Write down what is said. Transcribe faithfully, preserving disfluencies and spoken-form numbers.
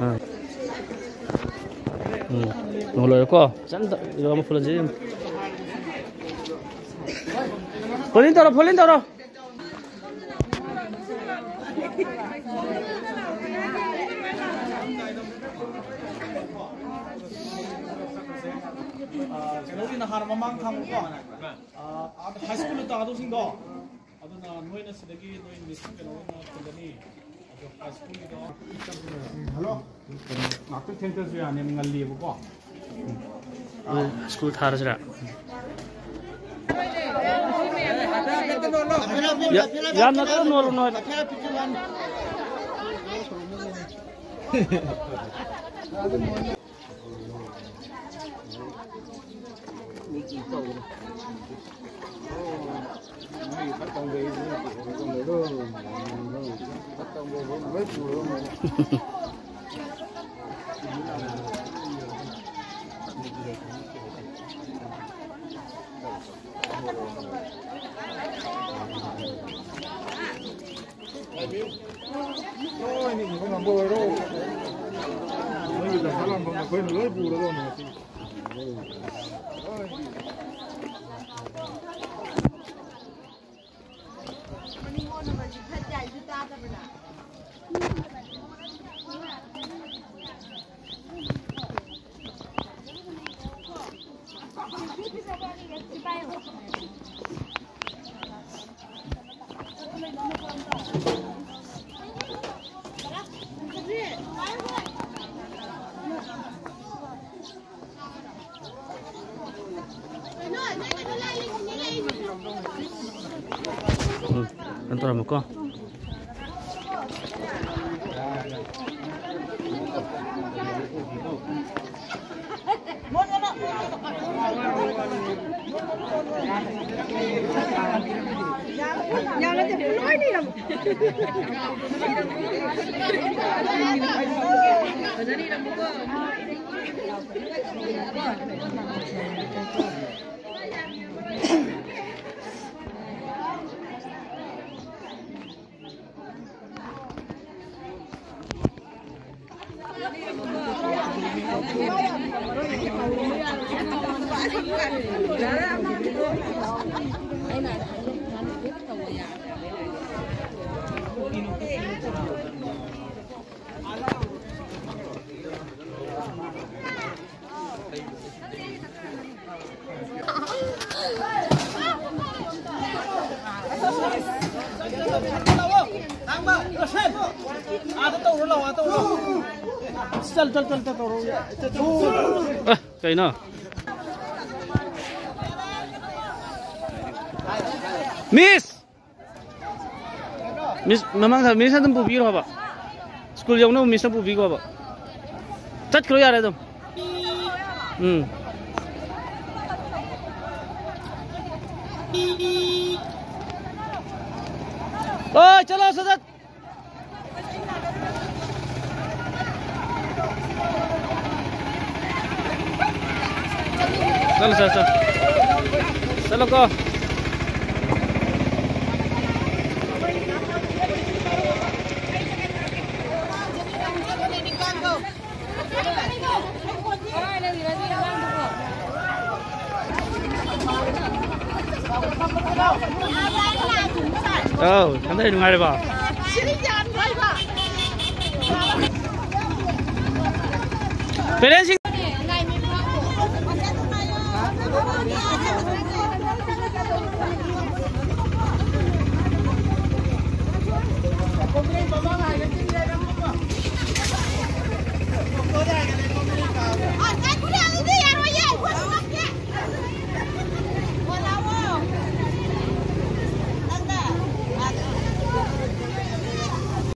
ꯎꯝ꯫ ꯎꯝ꯫ ꯅꯣꯡ ꯂꯣꯏꯔꯦꯀꯣ? ꯐꯖꯅ ꯇꯧ-, ꯏꯔꯣ ꯑꯃ ꯐꯨꯜꯂꯁꯤ꯫ ꯐꯨꯜꯂꯤꯟ ꯇꯧꯔꯣ, ꯐꯨꯜꯂꯤꯟ ꯇꯧꯔꯣ꯫ ꯑ, ꯀꯩꯅꯣꯒꯤ ꯅꯍꯥꯟ ꯃꯃꯥꯡ ꯊꯥꯡꯕꯀꯣ, ꯑ, ꯑꯥꯗ ꯍꯥꯏ ꯁ꯭ꯀꯨꯜꯗ ꯇꯥꯗꯧꯁꯤꯡꯗꯣ, ꯑꯗꯨꯅ ꯅꯣꯏꯅ ꯁꯤꯗꯒꯤ ꯅꯣꯏ ꯃꯤꯁ ꯀꯩꯅꯣ ꯑꯣꯏꯅ ꯊꯤꯜꯂꯅꯤ꯫ ꯑꯗꯣ ꯍꯥꯏ ꯁ꯭ꯀꯨꯜꯒꯤꯗꯣ, ꯍꯜꯂꯣ꯫ ꯉꯥꯛꯇꯪ ꯊꯦꯡꯊꯔꯁꯨ ꯌꯥꯅꯤ, ꯉꯜꯂꯤꯕꯀꯣ꯫ ꯁ꯭ꯀꯨꯜ ꯊꯥꯔꯁꯤꯔꯥ? ꯌꯥ-, ꯌꯥꯝꯅ ꯀꯟꯅ ꯅꯣꯜꯂꯨꯅꯨ ꯍꯥꯏꯕ꯫ ꯂꯣꯏꯅ ꯏꯕ ꯉꯝꯕ ꯑꯣꯏꯔꯣ꯫ ꯅꯣꯏꯒꯤ ꯗꯁꯥ ꯂꯥꯡꯕꯝ ꯑꯩꯈꯣꯏꯅ ꯂꯣꯏ ꯄꯨꯔꯗꯧꯅꯤ ꯉꯁꯤ꯫ ꯎꯝ, ꯀꯩꯅꯣ ꯇꯧꯔꯝꯃꯨꯀꯣ꯫ ꯆꯠ ꯆꯠ ꯆꯠ ꯆꯠ ꯇꯧꯔꯣ꯫ ꯑ, ꯀꯩꯅꯣ? ꯃꯤꯁ! ꯃꯤꯁ, ꯃꯃꯥꯡ ꯊꯥ ꯃꯤꯁ ꯑꯗꯨꯝ ꯄꯨꯕꯤꯔꯣ ꯍꯥꯏꯕ꯫ ꯁ꯭ꯀꯨꯜ ꯌꯧꯅꯕ ꯃꯤꯁꯅ ꯄꯨꯕꯤꯈꯣ ꯍꯥꯏꯕ꯫ ꯆꯠꯈ꯭ꯔꯣ ꯌꯥꯔꯦ ꯑꯗꯨꯝ꯫ ꯎꯝ꯫ ꯑꯣꯏ, ꯆꯠꯂꯣ, ꯁꯠ ꯁꯠ꯫ चलो सर, सर। चलो को। ꯑꯧ, ꯍꯟꯗꯛ ꯅꯨꯡꯉꯥꯏꯔꯤꯕꯣ? ꯄꯦꯔꯦꯟꯁꯁꯤꯡ